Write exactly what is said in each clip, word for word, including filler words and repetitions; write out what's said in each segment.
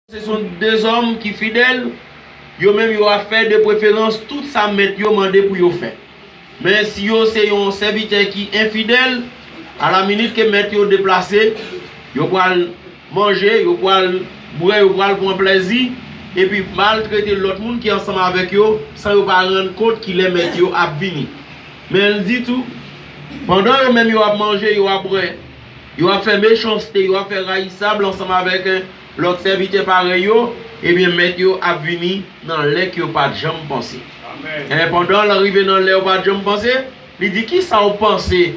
Se yon dezòm ki fidèl, yo menm yo ap fè de preferans tout sa mèt yo mande pou yo fè. Men si yo se yon sèvitè ki enfidèl, alaminit ke mèt yo deplase, yo pral manje, yo pral bwè, yo pral pran plèzi, epi maltrete lòt moun ki ansanm avèk yo, san yo pa rann kont kilè mèt yo ap vini. Men l di tou, pandan yo menm yo ap manje, yo ap bwè, yo ap fè mechanste, yo ap fè rayisab ansanm avèk, eh, lòt sèvitè parèy yo, ebyen, mèt yo ap vini nan lè ke yo pa t janm panse. Amèn. E pandan l rive nan lè yo pa t janm panse, li di, "Kisa w panse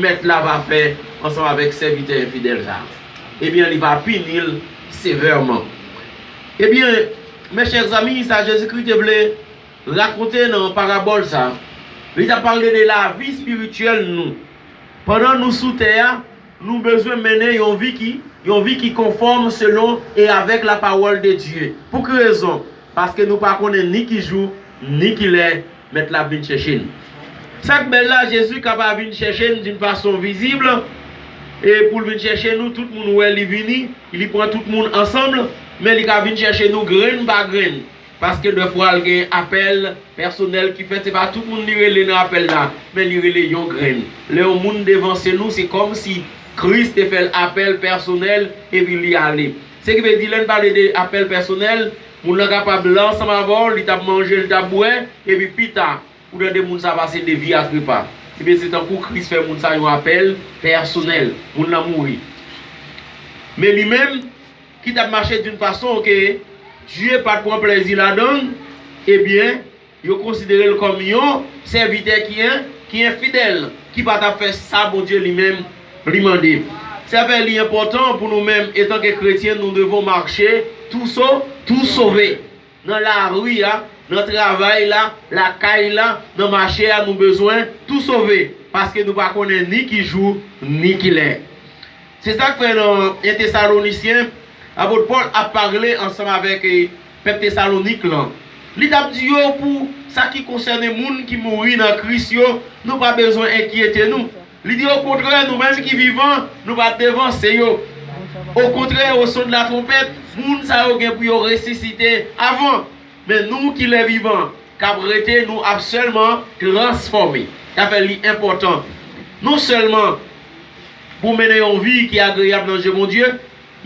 mèt la va fè ansanm avèk sèvitè enfidèl sa a?" Ebyen, li va pini l sevèman. Ebyen, mes chers amis, sa Jezikri te vle rakonte nan parabòl sa a, li t ap pale de lavi espirityèl nou. Pandan nou sou tè a, nou bezwen mennen yon vi ki, yon vi ki konfòm selon e avèk la parole de Dieu. Pou ki rezon? Paske nou pa konnen ni ki jou, ni ki lè mèt la ap vin chèche n. Sa k bèl la, Jezi ka pa vin chèche n d'une façon visible, e pou l vin chèche nou, tout moun wè li vini, li pran tout moun ansanm, men li ka vin chèche nou grenn pa grenn. Paske dèfwa l gen apèl pèsonèl ki fèt, se pa tout moun li rele nan apèl la, men li rele yon grenn. Lè yon moun devanse nou, se kòmsi Kris te fè l apèl pèsonèl epi li ale. Se ki vle di, lè n pale de apèl pèsonèl, moun nan kapab la ansanm avè w, li t ap manje, li t ap bwè, epi pita, ou tande moun sa pase de vi ak repa. Ebyen, se tankou Kris fè moun sa yon apèl pèsonèl. Moun nan mouri. Men li menm, ki t ap mache d'une façon ke Dye pa t pran plèzi ladan l, ebyen, yo konsidere l kòm yon sèvitè ki en, ki enfidèl, ki pa t ap fè sa Bondye li menm li mande. Sa fè li enpòtan pou nou menm, etanke kretyen, nous devons marcher tout sau-, tout sauvés. Nan lari a, nan travay la, lakay la, nan mache a, nou bezwen tout sove, paske nou pa konnen ni ki jou, ni ki lè. Se sa k fè nan en Tesalonisyen, apot Pòl ap pale ansanm avèk, eh, pèp Tesalonik lan. Li t ap di yo pou sa ki konsène moun ki mouri nan Kris yo, nou pa bezwen enkyete nou. Li di, okontrè, nou menm ki vivan, nou p ap devanse yo. Okontrè, au son de la trompette, moun sa yo gen pou yo resisite avan. Men nou ki lè vivan, k ap rete, nou ap sèlman transfòme. Sa fè li enpòtan. Non sèlman pou mennen yon vi ki agreyab nan je Bondye,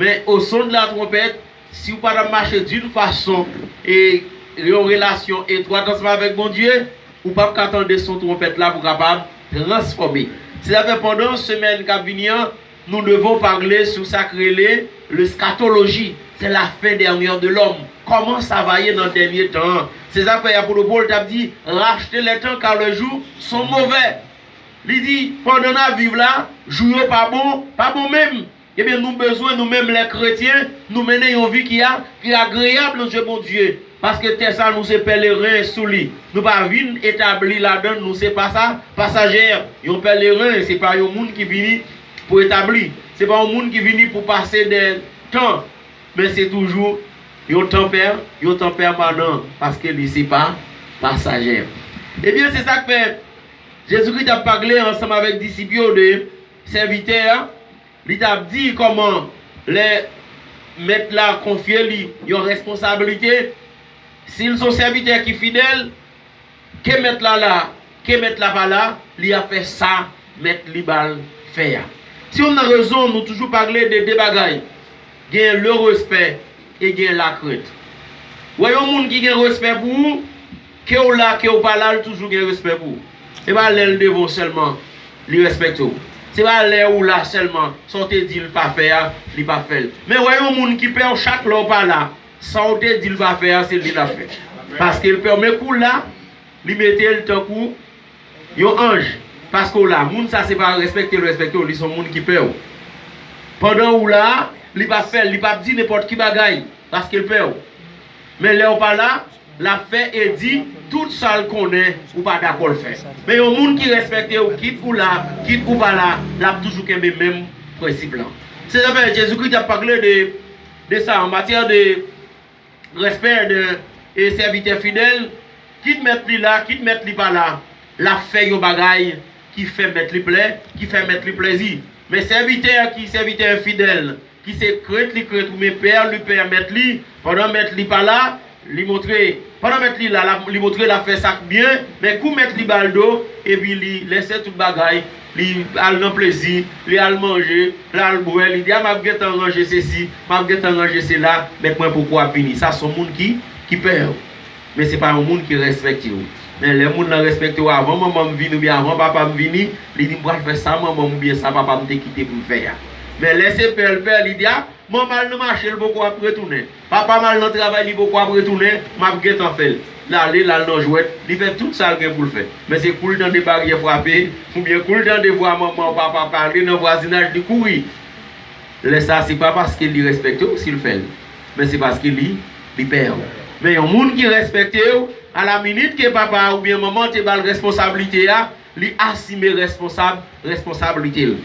men au son de la trompette, si w pa t ap mache d'une façon e yon relasyon etwat ansanm avèk Bondye, ou p ap ka tande son twonpèt la pou w kapab transfòme. Se sa fè pandan semèn k ap vini an, nous devons parler sur sa k rele l'eschatologie. C'est la fin dernière de l'homme. Kòman sa va ye nan dènye tan an? Se sa fè apot Pòl t ap di, racheter les temps car les jours sont mauvais. Li di, pandan n ap viv la, jou yo pa bon, pa bon menm. Ebyen, nou bezwen, nou menm, lè kretyen, nou mennen yon vi ki a, ki agreyab nan je Bondye. Paske tè sa, nou se pèleren sou li. Nou pa vin etabli ladan l, nou se pasa-, pasajè. Yon pèleren, se pa yon moun ki vini pou etabli. Se pa yon moun ki vini pou pase de tan. Men se toujou yon tan pè-, yon tan pèmanan. Paske li se pa pasajè. Ebyen, se sa k fè Jezikri t ap pale ansanm avèk disip yo de sèvitè a. Li t ap di kòman lè mèt la konfye li yon responsablite, si l se yon sèvitè ki fidèl, ke mèt la la, ke mèt la pa la, li ap fè sa mèt li ba l fè a. Se youn nan rezon nou toujou pale de de bagay. Gen le respect e gen la crainte. Wè yon moun ki gen respè pou ou, ke w la, ke w pa la, l toujou gen respè pou ou. Se pa lè l devan w sèlman li respekte w. Se pa lè ou la sèlman, sa w te di l pa fè a, li pa fè l. Men wè yon moun ki pè w, chak lè w pa la, sa w te di l pa fè a, se li l ap fè. Paske l pè w. Men kou w la, li mete l tankou yon anj. Paske w la, moun sa se pa respekte l respekte w, li se yon moun ki pè w. Pandan ou la, li p ap fè l, li p ap di nenpòt ki bagay, paske l pè w. Men lè w pa la, l ap fè e di tout sa l konnen ou pa dakò l fè. Men yon moun ki respekte w, kit ou la, kit ou pa la, l ap toujou kenbe menm prensip lan. Se sa fè Jezikri t ap pale de, de sa, an matyè de respè de, e sèvitè fidèl, kit mèt li la, kit mèt li pa la, l ap fè yon bagay ki fè mèt li plè, ki fè mèt li plèzi. Men sèvitè ki sèvitè enfidèl, ki se krent li krent ou, men pè li pè mèt li, pandan mèt li pa la, li montre, pandan mèt li la, l ap, li montre l ap fè sa k byen, men kou mèt li ba l do, epi li lèse tout bagay, li al nan plezi, li al manje, l al bwè, li di, a, m ap gentan ranje sesi, m ap gentan ranje sela, mèt mwen poko ap vini. Sa se yon moun ki, ki pè w. Men se pa yon moun ki respekte w. Men lè moun nan respekte w, avan manman m vini oubyen avan papa m vini, li di, m pral fè sa manman m oubyen sa papa m te kite pou m fè a. Men lè se pè l pè, li di, a, manman al nan mache, l poko ap retounen. Papa m al nan travay, li poko ap retounen, m ap gentan fè l. L ale, l al nan jwèt, li fè tout sa l gen pou l fè. Men se kou l tande baryè frape, oubyen kou l tande vwa manman ou papa pale nan vwazinaj, li kouri. Lè sa, se pa paske li respekte w si l fè l, men se paske li, li pè w. Men yon moun ki respekte w, a la minit ke papa oubyen manman te ba l responsablite a, li asime responsab, responsablite l.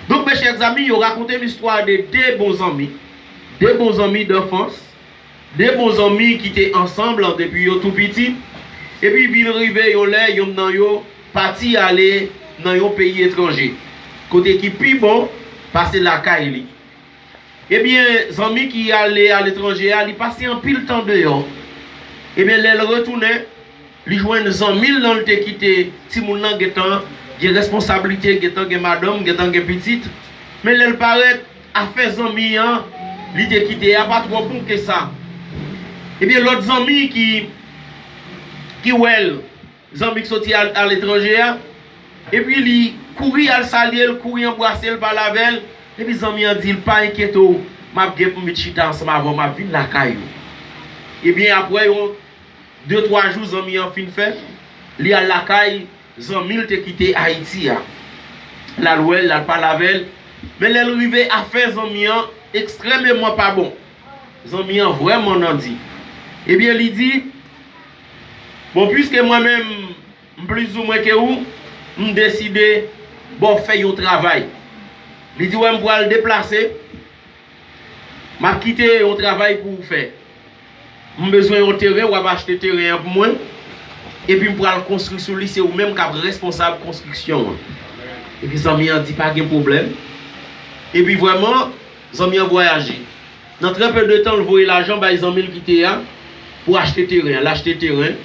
Donk, mes chers amis, yo rakonte m istwa de de bon zanmi, de bon zanmi d'enfance, de bon zanmi ki te ansanm depi yo tou piti, epi vin rive yon lè, yonn nan yo pati ale nan yon peyi etranje, kote ki pi bon pase lakay li. Ebyen, zanmi ki ale aletranje a, li pase anpil tan deyò. Ebyen, lè l retounen, li jwenn zanmi l lan l te kite timoun nan gentan gen responsablite, gentan gen madanm, gentan gen pitit. Men lè l parèt, afè zanmi an li te kite a pa twò bon ke sa. Ebyen, lòt zanmi ki, ki wè l, zanmi k soti al, aletranje a, epi li kouri al salye l, kouri anbrase l, pale avè l, epi zanmi an di l, pa enkyete w, m ap gen pou m vin chita ansanm avè w, m ap vin lakay ou. Ebyen, apre yon de twa jou zanmi an fin fè, li al lakay zanmi l te kite Ayiti a. L al wè l, l al pale avè l, men lè l rive, afè zanmi an ekstrèmeman pa bon. Zanmi an vrèman nan di. Ebyen, li di, bon, piske mwen menm, m plizoumwen ke ou, m deside ba w fè yon travay. Li di, wè, m pral deplase, m ap kite yon travay pou ou fè. M bezwen yon teren, w ap achte teren an pou mwen, epi m pral konstri sou li, se ou menm k ap responsab konstriksyon an. Epi zanmi an di, pa gen pwoblèm. Epi vrèman, zanmi an vwayaje. Nan trè pe de tan, l voye lajan bay zanmi l ki te a pou achte teren an. L achte teren.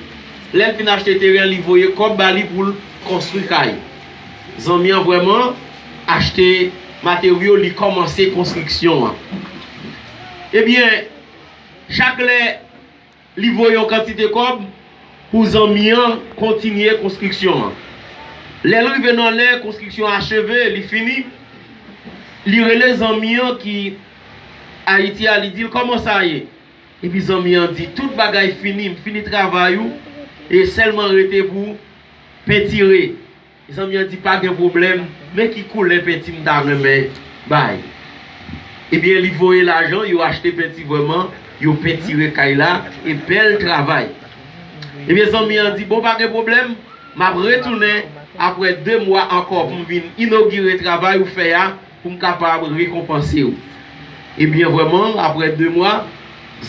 Lè l fin achte teren an, li voye kòb ba li pou l konstwi kay. Zanmi an vrèman achte materyo, li kòmanse konstriksyon an. Ebyen, chak lè li voye yon kantite kòb pou zanmi an kontinye konstriksyon an. Lè l rive nan lè konstriksyon acheve, li fini, li rele zanmi an ki Ayiti a, li di l, kòman sa ye? Epi zanmi an di, tout bagay fini, m fini travay ou, e sèlman rete pou pentire. Zanmi an di, pa gen pwoblèm, men ki koulè penti m ta renmen bay. Ebyen, li voye lajan, yo achte penti vrèman, yo pentire kay la, e bèl travay. Ebyen, zanmi an di, bon, pa gen pwoblèm, m ap retounen apre de mwa ankò pou m vin inogire travay ou fè a, pou m kapab rekonpanse w. Ebyen, vrèman, apre de mwa,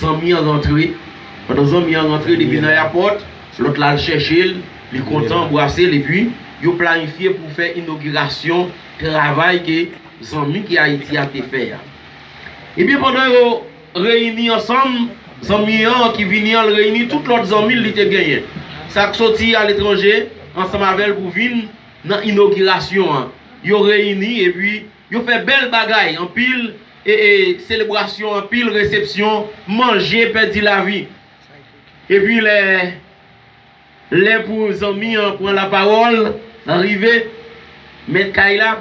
zanmi an rantre. Pandan zanmi an rantre, li vin nan ayapòt, lòt la al chèche l, li kontan, anbrase l, epi yo planifye pou fè inogirasyon travay ke zanmi ki Ayiti a te fè a. Ebyen, pandan yo reyini ansanm, zanmi an ki vini an, l reyini tout lòt zanmi l li te genyen. Sa k soti aletranje ansanm avè l pou vin nan inogirasyon an. Yo reyini, epi yo fè bèl bagay, anpil, e, e, selebrasyon, anpil resepsyon, manje, pèdi lavi. Epi lè, lè pou zanmi an pran lapawòl, rive, mèt kay la,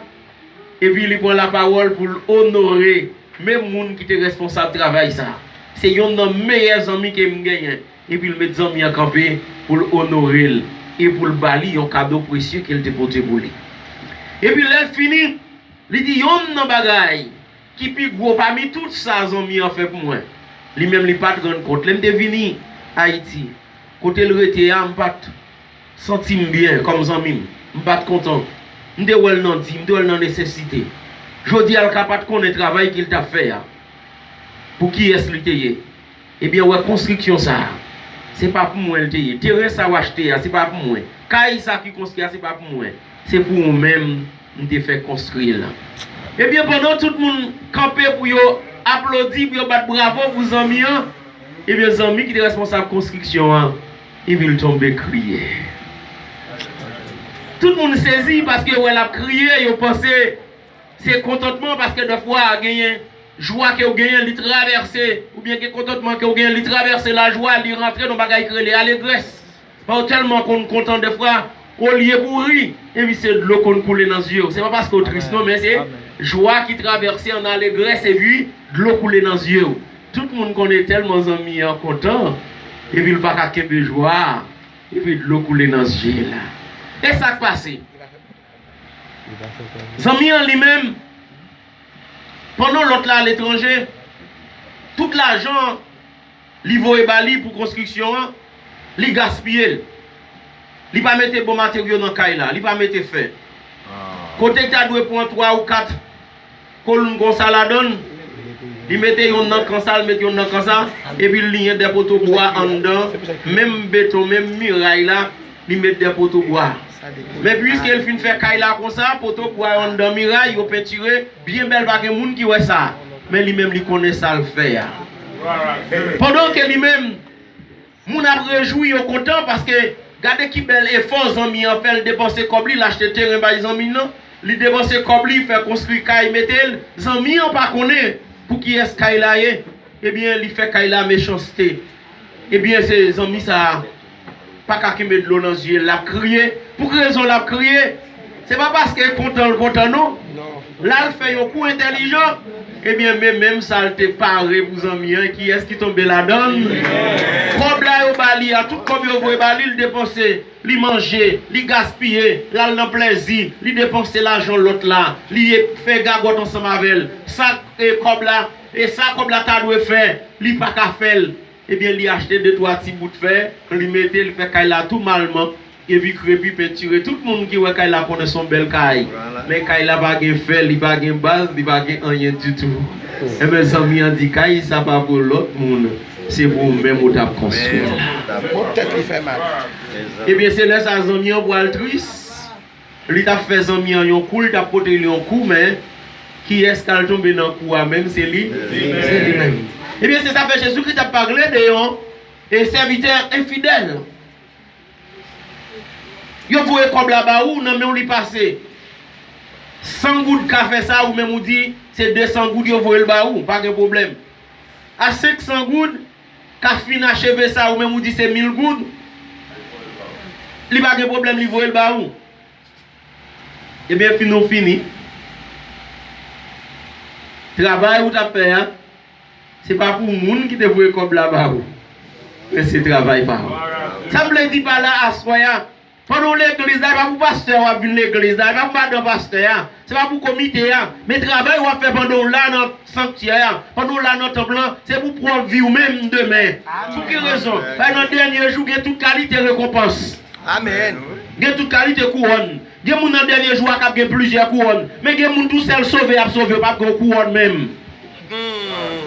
epi li pran lapawòl pou l onore menm moun ki te responsab travay sa. Se yonn nan meyè zanmi ke m genyen. Epi l met zanmi an kanpe pou l onore l e pou l ba li yon kado presye ke l te pote pou li. Epi lè l fini, li di yonn nan bagay ki pi gwo pami tout sa zanmi an fè pou mwen. Li menm li pa t rann kont. Lè m te vini Ayiti, kote l rete a, m pa t santi m byen kòm zanmi m. M pa t kontan. M te wè l nan di, m te wè l nan nesesite. Jodi a, l ka pa t konnen travay ke l t ap fè a, pou kiyès li te ye. Ebyen, wè konstriksyon sa a, se pa pou mwen l te ye. Teren sa w achte a, se pa pou mwen. Kay sa ki konstwi a, se pa pou mwen. Se pou ou menm m te fè konstwi l. Ebyen, pandan tout moun kanpe pou yo aplodi, pou yo bat bravo pou zanmi an, ebyen, zanmi ki te responsab konstriksyon an, epi l tonbe kriye. Tout moun sezi paske yo wè l ap kriye, yo panse se kontantman, paske dèfwa genyen jwa ke w genyen, li travèse, oubyen gen kontantman ke w genyen, li travèse lajwa, li rantre nan bagay ki rele alegrès. Paske w tèlman konn kontan dèfwa, olye pou w ri, epi se dlo konn koule nan zye w. Se pa paske w tris non, men se jwa ki travèse an alegrès, epi dlo koule nan zye w. Tout moun konnen tèlman zanmi an kontan, epi l pa ka kenbe jwa a, epi dlo koule nan zye l. E sa k pase? Zanmi an li menm, pandan lòt la aletranje, tout lajan li voye ba li pou konstriksyon an, li gaspiye l. Li pa mete bon materyo nan kay la, li pa mete fè. Kote l ta dwe pran twa ou kat kolonn konsa ladan l, li mete yonn nan kan sa, li mete yonn nan kan sa, epi l liyen de poto bwa anndan, menm beton, menm miray la, li met de poto bwa. Men piske l fin fè kay la konsa, poto bwa yo anndan miray, yo pentire, byen bèl, pa gen moun ki wè sa. Men li menm li konnen sa l fè a. Pandan ke li menm, moun ap rejwi, yo kontan, paske gade ki bèl efò zanmi an fè, l depanse kòb li, l achte teren bay zanmi l nan, li depanse kòb li, fè konstwi kay, mete l, zanmi an pa konnen pou kiyès kay la ye, ebyen, li fè kay la mechanste. Ebyen, se zanmi sa a pa ka kenbe dlo nan zye l, l ap kriye. Pou ki rezon l ap kriye? Se pa paske kontan l kontan non. L al fè yon kou entèlijan. Ebyen, men menm sa l te pare pou zanmi an, kiyès ki tonbe ladan l? Kòb la yo ba li a, tout kòb yo voye ba li, l depanse, li manje, li gaspiye, l al nan plèzi, li depanse lajan lòt la, li fè gagòt ansanm avè l. Sa e kòb la, e sa kòb la ta dwe fè, li pa ka fè l. Ebyen, li achte de twa ti bout fè, li mete, li fè kay la tou malman, epi krepi pentire. Tout moun ki wè kay la konnen se yon bèl kay. Men kay la pa gen fè, li pa gen baz, li pa gen anyen ditou. Enben, zanmi an di, kay sa pa pou lòt moun, se pou ou menm ou t ap konstwi l. Ebyen, se lè sa zanmi an pral tris. Li t ap fè zanmi an yon kou, li t ap pote li yon kou, men kiyès k al tonbe nan kou a menm? Se li, se li menm. Ebyen, se sa fè Jezikri t ap pale de yon e sèvitè enfidèl. Yo voye kòb la ba ou, nan men w li pase. San goud ka fè sa, ou menm ou di se de san goud yo voye l ba ou, pa gen pwoblèm. A senk san goud ka fin acheve sa, ou menm ou di se mil goud, li pa gen pwoblèm, li voye l ba ou. Ebyen, fin ou fini. Travay ou t ap fè a, se pa pou moun ki te voye kòb la ba ou, men se travay pa ou. Sa m vle di pa la aswè a, pandan w legliz la, e pa pou pastè w ap vin legliz la, e pa pou madan pastè a, se pa pou komite a, men travay w ap fè pandan w la nan sanktyè a, pandan w la nan tanp lan, se pou pwòp vi w menm demen. Pou ki rezon? Paske nan dènye jou, gen tout kalite rekonpans. Amèn. Gen tout kalite kouwòn. Gen moun nan dènye jou a k ap gen plizyè kouwòn. Men gen moun tou sèl sove y ap sove yo, p ap gen yon kouwòn menm. Hmm.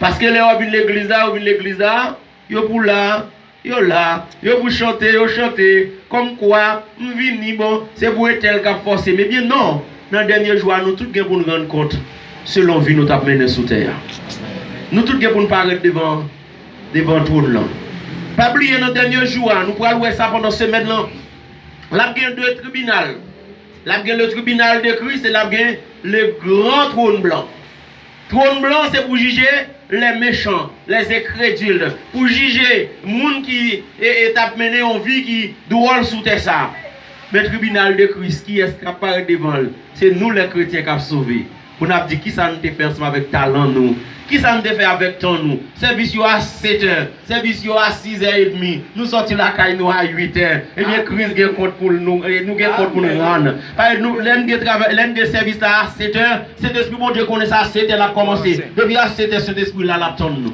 Paske lè yo vin legliz la, yo vin legliz la, yo pou la, yo la, yo pou chante, yo chante. Kòmkwa, m vini, bon, se pou entèl k ap fòse m. Ebyen non, nan dènye jou a, nou tout gen pou n rann kont selon vi nou t ap mennen sou tè a. Nou tout gen pou n parèt devan devan twòn lan. Pa bliye nan dènye jou a, nou pral wè sa pandan semèn lan. L ap gen de tribinal. L ap gen le tribinal de Kris e l ap gen le gran twòn blan. Twòn blan se pou jije les méchants, les incrédules, pou jije moun ki e, e t ap mennen yon vi ki dwòl sou tè sa. Men tribinal de Kris, kiyès k ap parèt devan l? Se nou lè kretyen k ap sove. Pou n ap di kisa n te fè ansanm avèk talan nou, kisa n te fè avèk tan nou. Sèvis yo a sèt è, sèvis yo a sis è edmi, nou sòti lakay nou a uit è. Ebyen, Kris gen kont pou l, nou, e nou gen kont pou n rann. Paske nou, lè n gen travay, lè n gen sèvis la a sèt è, Sentespri Bondye konnen sa a sèt è l ap kòmanse. Depi a sèt è, Sentespri la, l ap tann nou.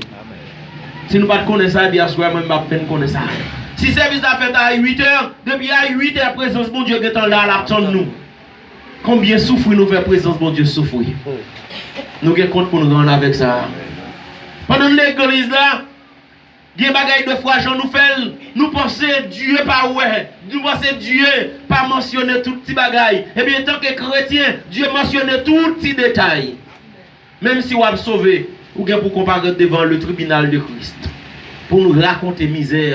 Si nou pa t konnen sa, ebyen, aswè a, mwen, m ap fè n konnen sa. Si sèvis la fèt a uit è, depi a uit è, prezans Bondye gentan la, l ap tann nou. Konbyen soufri nou fè prezans Bondye soufri? Nou gen kont pou n rann avèk sa. Pandan n legliz la, gen bagay de fwa jan nou fè l, nou panse Dye pa wè, nou panse Dye pa mansyone tout ti bagay. Ebyen, antanke kretyen, Dye mansyone tout ti detay. Menm si w ap sove, ou gen pou konparèt devan le tribinal de Christ pou nou rakonte mizè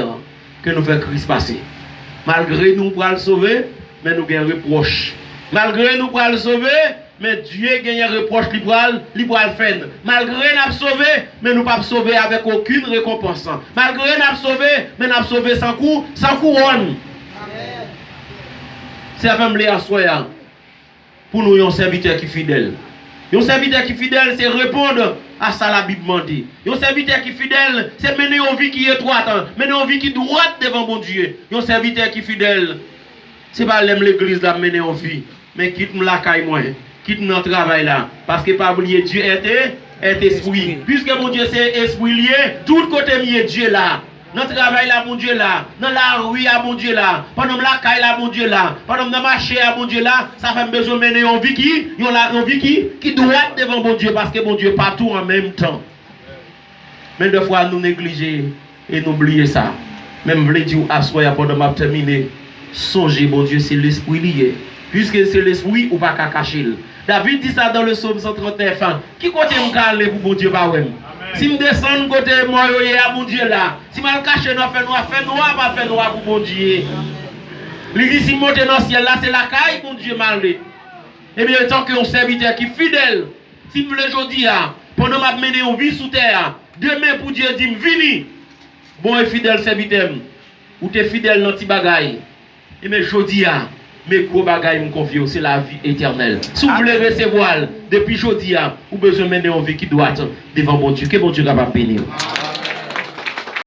ke nou fè Kris pase. Malgre nou pral sove, men nou gen repwòch. Malgre nou pral sove, men Dye genyen repwòch li pral, li pral fè n. Malgre n ap sove, men nou p ap sove avèk okenn rekonpans. Malgre n ap sove, men n ap sove san kou, san kouwòn. Se sa fè m vle aswè a pou nou yon sèvitè ki fidèl. Yon sèvitè ki fidèl, se reponn a sa Labib mande. Yon sèvitè ki fidèl, se mennen yon vi ki etwat, mennen yon vi ki dwat devan Bondye. Yon sèvitè ki fidèl, se pa lè m legliz la m mennen yon vi, men kit m lakay mwen, kit m nan travay la. Paske pa bliye, Dye ète, èt espri. Piske Bondye se espri l ye, tout kote m ye, Dye la. Nan travay la, Bondye la. Nan lari a, Bondye la. Pandan m lakay la, Bondye la. Pandan m nan mache a, Bondye la. Sa fè m bezwen mennen yon vi ki, yon la, yon vi ki, ki dwat devan Bondye, paske Bondye patou an menm tan. Men defwa nou neglije e nou bliye sa. Men m vle di w aswè a, pandan m ap tèmine, sonje Bondye se lespri li ye. Piske se lespri, ou pa ka kache l. David di sa dans le psaume cent trente-neuf, ki kote m ka ale pou Bondye pa wè m? Si m desann kote mò yo ye a, Bondye la. Si m al kache nan fènwa, fènwa pa fènwa pou Bondye. Li di si m monte nan syèl la, se lakay Bondye m ale. Ebyen, antanke yon sèvitè ki fidèl, si m vle jodi a, pandan m ap mennen yon vi sou tè a, demen pou Dye di m vini, bon e fidèl sèvitè m, ou te fidèl nan ti bagay, ebyen jodi a, men gwo bagay m konfye w, se lavi etènèl. Si w vle resevwa l, depi jodi a, ou bezwen mennen yon vi ki dwat devan Bondye. Ke Bondye kapab beni w.